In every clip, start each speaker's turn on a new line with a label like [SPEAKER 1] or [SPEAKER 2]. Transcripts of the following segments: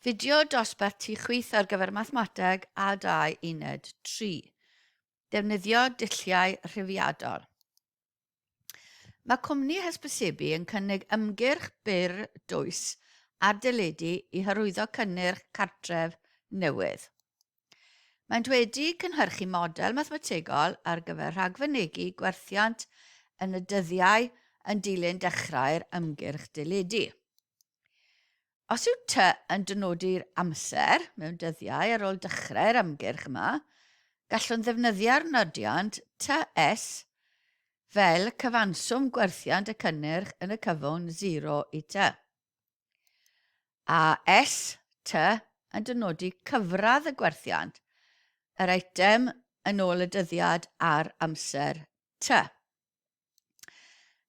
[SPEAKER 1] Fideo dosbarth tu chwith ar gyfer Mathemateg A2 Uned 3. Defnyddio dulliau rhifiadol. Mae cwmni hysbysebu yn cynnig ymgyrch byr dwys ar deledu i hyrwyddo cynnyrch cartref newydd. Maent wedi cynhyrchu model mathemategol ar gyfer rhagfynegi gwerthiant yn y dyddiau yn dilyn dechrau'r ymgyrch deledu. Os yw T yn dynodi'r amser mewn dyddiau ar ôl dechrau'r ymgyrch yma, gallwn ddefnyddio'r nodiant TS fel cyfanswm gwerthiant y cynnyrch yn y cyfwng 0 i T. A S, T yn dynodi cyfradd y gwerthiant, yr eitem yn ôl y dyddiad a'r amser T.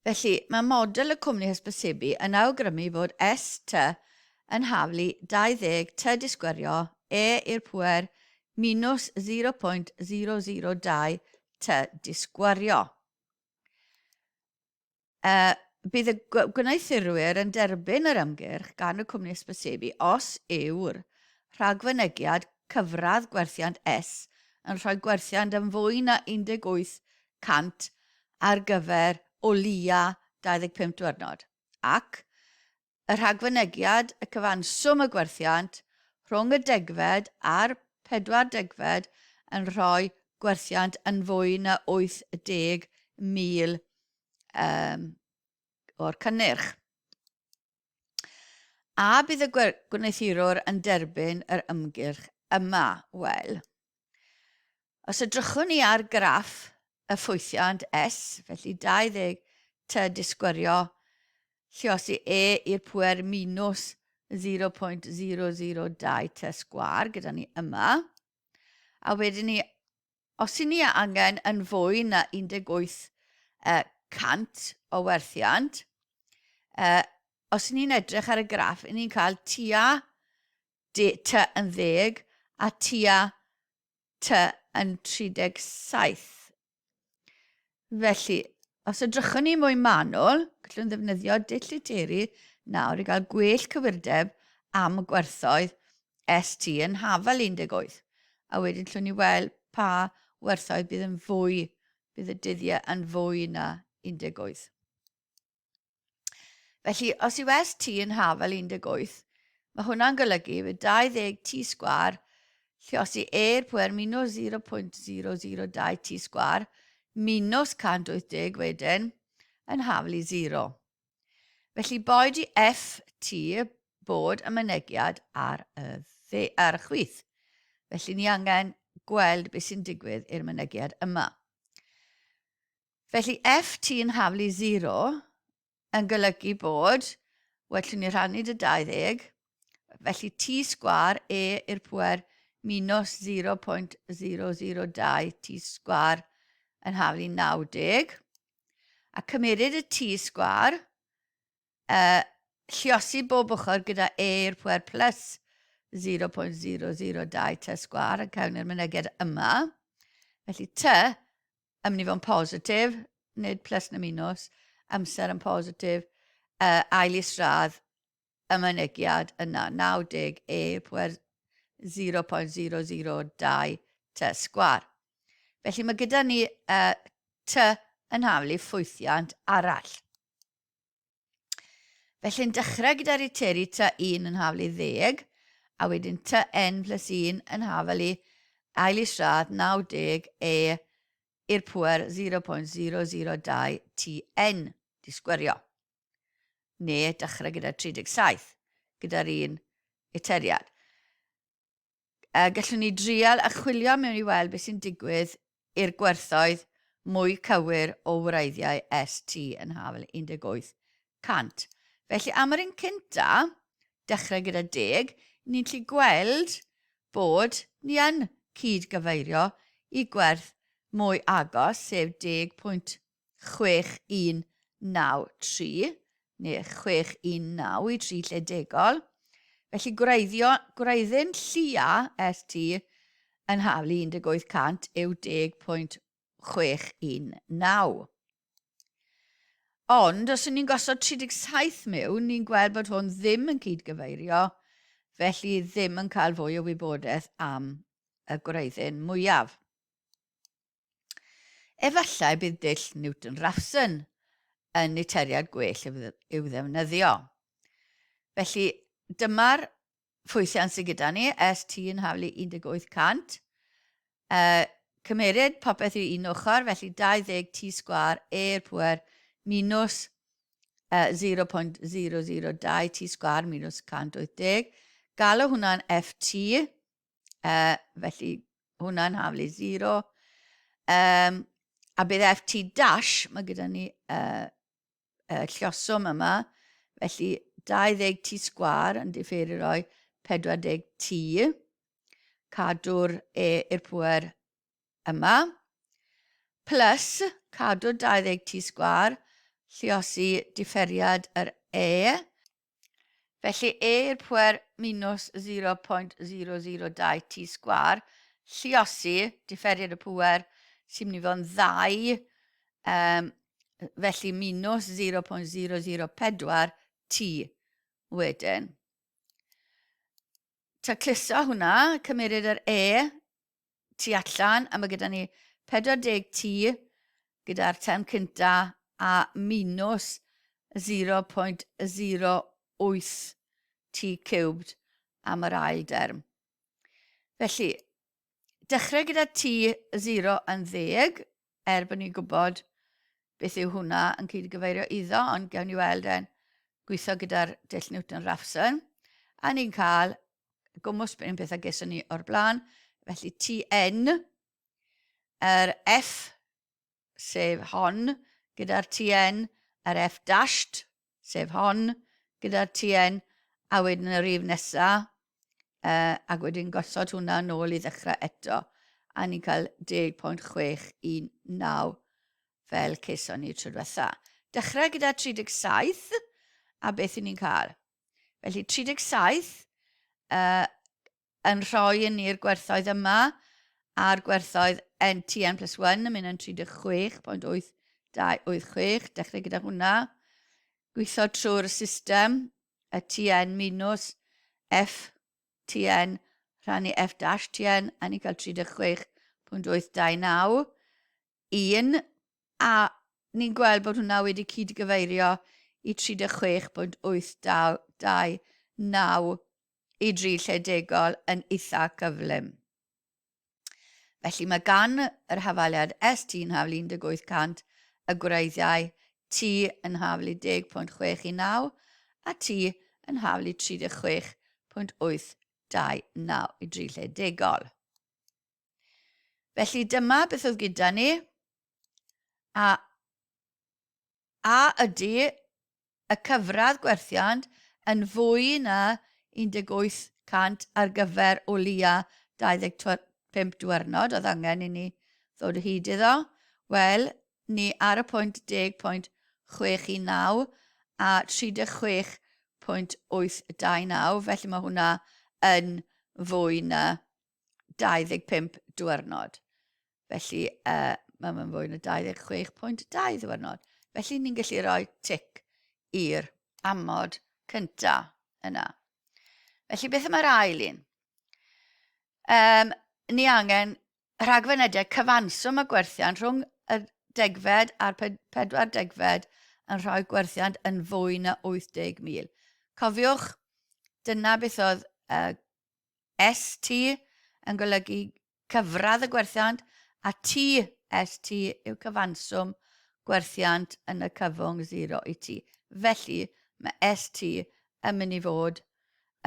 [SPEAKER 1] Felly, mae model y cwmni hysbysebu yn awgrymu fod ST yn haflu 20 T disgwerio E i'r pŵer minus 0.002 T disgwerio. Uh, bydd y gwneuthurwyr yn derbyn yr ymgyrch gan y cwmni hysbysebu os yw'r rhagfynegiad cyfradd gwerthiant S yn rhoi gwerthiant yn fwy na 18 100 ar gyfer o leia 25 diwrnod, ac y rhagfynegiad y cyfanswm y gwerthiant rhwng y degfed a'r pedwar degfed yn rhoi gwerthiant yn fwy na 80,000 um, o'r cynnyrch. A bydd y gwneuthurwr yn derbyn yr ymgyrch yma? Wel, os edrychwn ni ar graff y ffwythiant S, felly 20 T disgwyrio, lliosi E i'r pwer minus 0.002 T sgwar gyda ni yma. A wedyn ni, os i ni angen yn fwy na 18 cant o werthiant, os ni'n edrych ar y graff, ni'n cael tua T yn ddeg a tua T yn 37. Felly, os edrychwn ni mwy manwl, gallwn ddefnyddio dull iteru nawr i gael gwell cywirdeb am y gwerthoedd ST yn hafal 18. A wedyn llwn ni weld pa werthoedd bydd yn fwy, bydd y dyddiau yn fwy na 18. Felly, os yw ST yn hafal 18, mae hwnna'n golygu fydd 20 T sgwar lliosi E i'r pwer minus 0.002 T sgwar minus 180 wedyn yn hafal i 0. Felly boed i FT bod y mynegiad ar y, dde, ar y chwith. Felly ni angen gweld beth sy'n digwydd i'r mynegiad yma. Felly FT yn haflu 0 yn golygu bod, wellwn ni rhannu dy 20, felly T sgwar E i'r pwer minus 0.002 T sgwar yn haflu 90. A cymeryd y T sgwar, uh, lliosi bob ochr gyda E i'r pwer plus 0.002 T sgwar yn cael ni'r mynegiad yma. Felly T yn mynd i fod yn positif, nid plus na minus, amser yn positif, uh, ail isradd y mynegiad yna, 90 e pwer 0.002 t sgwar. Felly mae gyda ni uh, t yn haflu ffwythiant arall. Felly'n dechrau gyda'r iteri T1 yn haflu ddeg, a wedyn Tn plus 1 yn haflu ail isradd 90 e i'r pwer 0.002 Tn, disgwyrio. Neu dechrau gyda 37, gyda'r un iteriad. Uh, gallwn ni drial a chwilio mewn i weld beth sy'n digwydd i'r gwerthoedd mwy cywir o wreiddiau ST yn hafel 18 cant. Felly am yr un cynta, dechrau gyda deg, ni'n gallu gweld bod ni yn cyd-gyfeirio i gwerth mwy agos, sef 10.1 6193 neu 619 i 3 lle degol. Felly gwreiddio, gwreiddyn llia ST yn haflu 1800 yw 10.619. Ond os ydyn ni'n gosod 37 mewn, ni'n gweld bod hwn ddim yn cyd-gyfeirio. felly ddim yn cael fwy o wybodaeth am y gwreiddyn mwyaf. Efallai bydd dull Newton-Raphson yn iteriad gwell i'w ddefnyddio. Felly, dyma'r ffwythiant sydd gyda ni, ST yn haflu 1800. Cymeryd popeth i un ochr, felly 20 T sgwar E i'r pwer minus 0.002 T sgwar minus 180. Galw hwnna'n FT, felly hwnna'n haflu 0. A bydd FT dash, mae gyda ni llioswm yma, felly 20 T sgwar yn diferu roi 40 T, cadw'r E i'r pwer yma, plus cadw'r 20 T sgwar, lliosi diferiad yr E, Felly E i'r pwer minus 0.002 T sgwar, lliosi, diferiad y pwer, sy'n mynd i fod yn ddau, um, felly minus 0.004 T wedyn. Tacluso hwnna, cymeryd yr E tu allan, a mae gyda ni 40 T gyda'r term cynta a minus 0.08 T cubed am yr ail derm. Felly, dechrau gyda T 0 yn ddeg, er bod ni'n gwybod beth yw hwnna yn cyd-gyfeirio iddo, ond gewn ni weld e'n gweithio gyda'r dull Newton-Raphson, a ni'n cael gwmws un peth a geson ni o'r blaen. Felly TN, yr F, sef hon, gyda'r TN, yr F dashed, sef hon, gyda'r TN, a wedyn y rif nesa, ac wedyn gosod hwnna nôl i ddechrau eto, a ni'n cael 10.619 fel ceson ni tro diwetha. Dechrau gyda 37, a beth i ni'n cael? Felly 37 yn rhoi yn ni'r gwerthoedd yma a'r gwerthoedd NTN plus 1 yn mynd yn 36.8286, dechrau gyda hwnna. Gweithio trwy'r system, y TN minus F TN rhannu F dash TN, a ni'n cael 36.829. 1, a ni'n gweld bod hwnna wedi cydgyfeirio i 36.829 i dri lle degol yn eitha cyflym. Felly mae gan yr hafaliad ST yn haflu 1800 y gwreiddiau T yn haflu 10.619 a T yn haflu 36.829 i dri lle degol. Felly dyma beth oedd gyda ni. A a ydy y cyfradd gwerthiant yn fwy na 18% ar gyfer o leia 25 diwrnod oedd angen i ni ddod o hyd iddo? Wel, ni ar y pwynt 10.619 a 36.829, felly mae hwnna yn fwy na 25 diwrnod. Felly, mae mae'n fwy na 26.2 ddiwrnod. Felly, ni'n gallu rhoi tic i'r amod cynta yna. Felly, beth yma'r ail un? Um, ni angen rhagfynediad cyfanswm y gwerthiant rhwng y degfed a'r pedwar degfed yn rhoi gwerthiant yn fwy na 80,000. Cofiwch, dyna beth oedd ST yn golygu cyfradd y gwerthiant a TST yw cyfanswm gwerthiant yn y cyfwng 0 i T. Felly, mae ST yn mynd i fod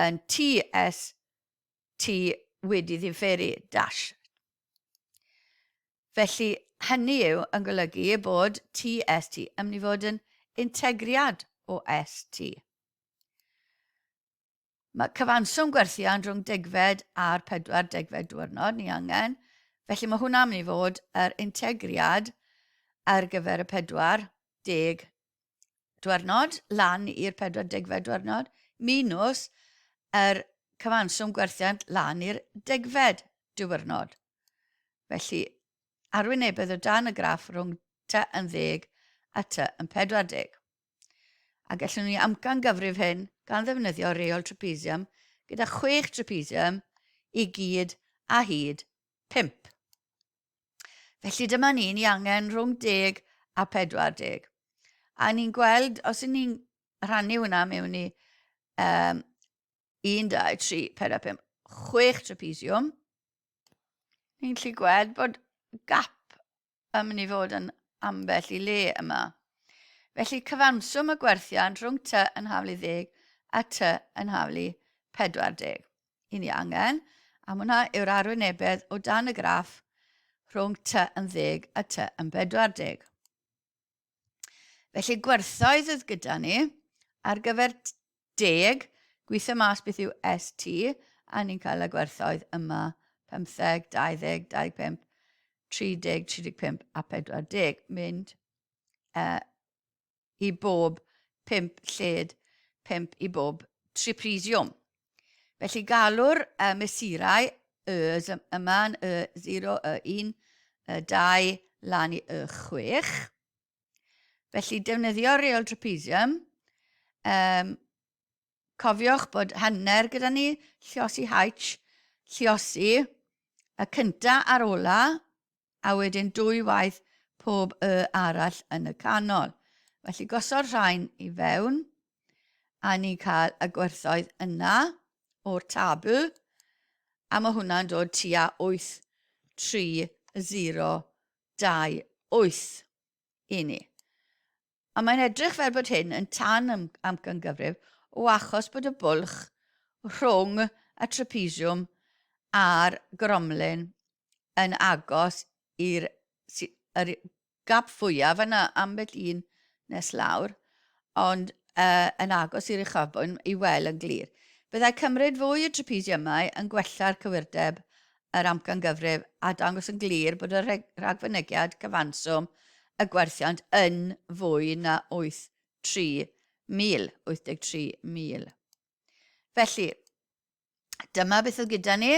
[SPEAKER 1] yn TST wedi ddifferu, dash. Felly, hynny yw yn golygu bod TST yn mynd i fod yn integriad o ST. Mae cyfanswm gwerthiant rhwng degfed a'r 40fed diwrnod ni angen, felly mae hwnna'n mynd i fod yr integriad ar gyfer y 40 diwrnod lan i'r 40fed diwrnod minus yr cyfanswm gwerthiant lan i'r degfed diwrnod. Felly, arwynebedd o dan y graff rhwng T yn ddeg a T yn 40. A gallwn ni amcan gyfrif hyn gan ddefnyddio reol trapezium gyda 6 trapezium i gyd a hyd 5. Felly dyma ni, ni angen rhwng 10 a 40. A ni'n gweld, os y'n ni'n rhannu hwnna mewn i um, 1, 2, 3, 4, 5, 6 trapezium, ni'n gallu gweld bod gap yn mynd i fod yn ambell i le yma. Felly cyfanswm y gwerthiant rhwng T yn haflu 10 a T yn haflu 40. I ni angen, a hwnna yw'r arwynebedd o dan y graff rhwng T yn 10 a T yn 40. Felly gwerthoedd oedd gyda ni ar gyfer deg, gweithio mas beth yw ST, a ni'n cael y gwerthoedd yma 15, 20, 25, 30, 35 a 40, mynd uh, i bob 5 lled 5 i bob triprisiwm. Felly galw'r uh, mesurau y yma yn y 0, y 1, y 2, lan i y 6. Felly defnyddio reol trapezium. Um, cofiwch bod hanner gyda ni, lliosi H, lliosi y cynta a'r ola, a wedyn dwy waith pob y arall yn y canol. Felly gosod rhain i fewn, a ni'n cael y gwerthoedd yna o'r tabl, a mae hwnna'n dod tua 8, 3, 0, 2, 8 i ni. A mae'n edrych fel bod hyn yn tan amcangyfrif o achos bod y bwlch rhwng y trapesiwm a'r gromlin yn agos i'r yr gap fwyaf yna ambell un nes lawr, ond uh, yn agos i'r uchafbwynt i weld yn glir. Byddai cymryd fwy o trapesiymau yn gwella'r cywirdeb yr amcangyfrif a dangos yn glir bod y rhagfynegiad cyfanswm y gwerthiant yn fwy na 83,000. 83,000. Felly, dyma beth oedd gyda ni.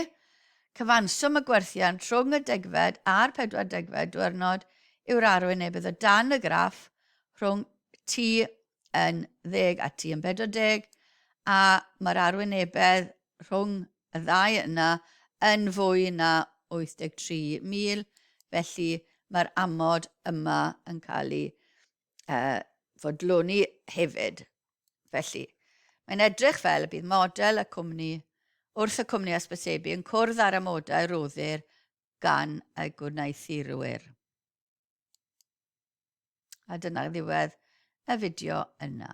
[SPEAKER 1] Cyfanswm y gwerthiant rhwng y degfed a'r 40fed diwrnod yw'r arwynebedd o dan y graff rhwng T yn 10 a T yn 40, a mae'r arwynebedd rhwng y ddau yna yn fwy na 83,000, felly mae'r amod yma yn cael ei uh, fodloni hefyd. Felly, mae'n edrych fel y bydd model y cwmni wrth y cwmni hysbysebu yn cwrdd â'r amodau roddir gan y gwneuthurwyr. A dyna ddiwedd y fideo yna.